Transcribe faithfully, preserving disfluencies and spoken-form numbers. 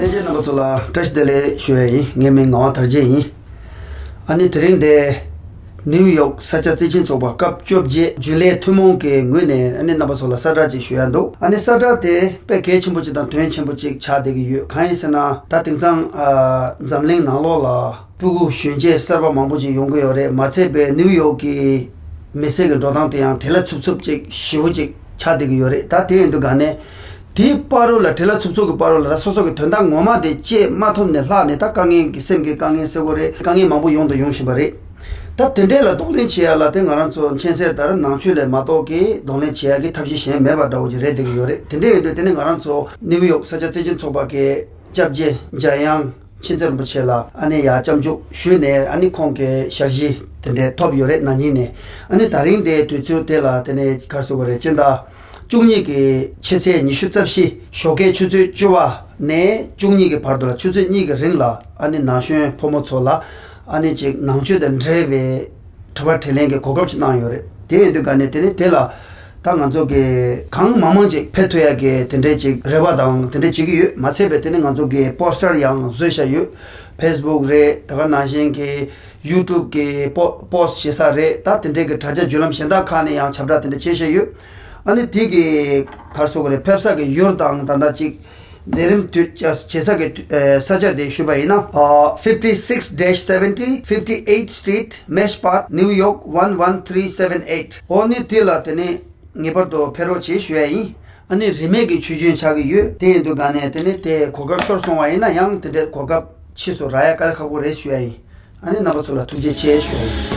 ལྷན་རྒྱས་རྣམ་པ་ཚོ་ལ་བཀྲ་ཤིས་བདེ་ལེགས་ཞུ་ཡ་ཡིན། ངའི་མིང་ངག་དབང་དར་རྒྱས་ཡིན། ཨ་ནི་དེ་རིང་འདི་ནིའུ་ཡོག་ས་སྐྱ་བརྩེ་ཆེན་ཚོགས་པ་སྐབས་བཅོ་བརྒྱད་རྒྱུན་ལས་ཐུན་མོང་གི་ངོས་ནས་ཨ་ནི་རྣམ་པ་ཚོ་ལ་གསལ་བསྒྲགས་ཅིག་ཞུ་ཡ་འདུག་ཨ་ནི་གསལ་བསྒྲགས་དེ་དཔེ་གལ་ཆེན་པོ་ཅིག་དང་དོན་ཆེན་པོ་ཅིག་ཆགས་བསྡད་ཀྱི་ཡོད། གང་ཡིན་ཟེར་ན་ད་དེང་སང་ཨ་འཛམ་གླིང་ནང་ལོགས་ལ་སྤུ་གུ་གཞོན་སྐྱེས་གསར་པ་མང་པོ་ཅིག་ཡོང་གི་ཡོད་རེད། མ་ཚད་པའི་ནིའུ་ཡོག་གི་མི་སེར་གྱི་འགྲོ་སྟངས་དེ་ཡང་བྲེལ་བ་འཚུབ་འཚུབ་ཅིག་ཞེ་པོ་ཅིག་ཆགས་བསྡད་ཀྱི་ཡོད་རེད། ད་དེ་ཡིན་དུས་ག་ནས་དེའི་བར་རུ་ལ་བྲེལ་བ་འཚུབ་འཚུབ་ཀྱི་བར་རུ་ལ་ད་སོ་སོ་གི་དོན་དག་ངོ་མ་དེ་བཅད་མ་ཐུབ་ནས་ལྷག་ནས་ད་དཀའ་ངལ་གྱི་སེམས་ཀྱི་དཀའ་ངལ་ཟེར་དགོས་རེད། དཀའ་ངལ་མང་པོ་ཡོང་དང་ཡོང་བཞིན་པ་རེད། ད་དེ་འདྲས་ལ་གདོང་ལེན་བྱེད་ཡ་ལ་དེ་ང་རང་ཚོ་མཁྱེན་གསལ་ལྟར་ནང་ཆོས་ལས་མ་གཏོགས་ཀྱི་གདོང་ལེན་བྱེད་ཡ་གི་ཐབས་གཞི་གཞན་མེད་པ་འདྲ་བོ་ཅིག་རེད་བསྡད་ཀྱི་ཡོད་རེད། དེ་འདྲས་ཡོད་དུས་དེ་ནི་ང་རང་ཚོ་ནིའུ་ཡོག་ས་སྐྱ་བརྩེ་ཆེན་ཚོགས་པ་གི་སྐྱབས་རྗེ་འཇམ་དབྱངས་མཁྱེན་བརྩེ་རིན་པོ་ཆེ་ལ་ཨ་ནི་ཡར་སྐྱབས་འཇུག་ཞུས་ནས་ཨ་ནི་ཁོང་གི་ཞལ་བཞེས་དེ་འདྲས་ཐོབ་ཡོད་རེད། ན་ནིང་ནས། ཨ་ནི་ད་རིང་དེ་དུས་ཚོད་དེ་ལ་དེ་ནས་ག་རེ་ཟེར་དགོས་རེད། སྤྱི་ཟླ་བཅུ་གཉིས་ཀྱི་ཕྱི་ཚེས་ཉི་ཤུ་རྩ་བཞི་ཞོགས་ཀའི་ཆུ་ཚོད་བཅུ་པ་ནས་བཅུ་གཉིས་ཀྱི་བར་དུ་ལ་ཆུ་ཚོད་གཉིས་ཀྱི་རིང་ལ་ཨ་ནི་ན་གཞོན་ཕོ་མོ་ཚོ་ལ་ཨ་ནི་ཅིག་ནང་ཆོས་དང་འབྲེལ་བའི་དྲི་བ་དྲིས་ལན་གྱི་གོ་སྐབས་ཅིག་གནང་ཡོད་རེད། དེ་ཡིན་དུས་ག་ནས་དེ་ནི་དེ་ལ་ད་ང་ཚོ་གི་གང་མང་མང་ཅིག་ཕེབས་ཐུབ་ཡ་གི་དེ་འདྲའི་ཅིག་རེ་བ་དང་དེ་འདྲའི་བྱེད་ཀྱི་ཡོད། མ་ཚད་པའི་དེ་ནི་ང་ཚོ་གི་པོ་སི་ཊར་ཡང་བཟོས་བཞག་ཡོད། ཕེ་སི་བུག་རེད། དེ་ག་ནང་བཞིན་གྱི་ཡུ་ཊུབ་གི་པོ་པོ་སི་ཊི་བྱེད་ས་རེད། ད་དེ་འདྲའི་གི་དྲ་རྒྱ་བརྒྱུད་ལམ་གཞན་དག་ཁག་ནས་ཡང་ཁྱབ་བསྒྲགས་དེ་འདྲ་བྱེད་བཞིན་ཡོད། ཨ་ནི་དེ་གི་ག་རེ་ཟེར་དགོས་རེད། ཕེབས་ས་གི་ཡུལ་དང་ད་ལྟ་ཅིག་མཛད་རིམ་དུས་བྱེད་ས་གི་ཨ་ས་ཆ་དེ་ཞུས་པ་ཡིན་ན། ཨ་fifty-six dash seventy, fifty-eighth Street, Meshpach, New York one one three seven eight། འོ་ནི་དེ་ལ་དེ་ནི་ངེས་པར་དུ་ཕེབས་རོགས་བྱེད་ཞུ་ཡ་ཡིན། ཨ་ནི་རིན་མེད་ཀྱི་ཆོས་བརྒྱུད་ཆགས་ཀྱི་ཡོད། དེ་ཡིན་དུས་ག་ནས་དེ་ནི་དེ་གོ་སྐབས་ཤོར་སོང་བ་ཡིན་ན་ཡང་དེ་འདྲའི་གོ་སྐབས་ཕྱིས་སུ་རག་ཡ་དཀའ་ལས་ཁག་པོ་རེད་ཞུ་ཡ་ཡིན། ཨ་ནི་རྣམ་པ་ཚོ་ལ་ཐུགས་རྗེ་ཆེ་ཞུ་ཡ་ཡིན།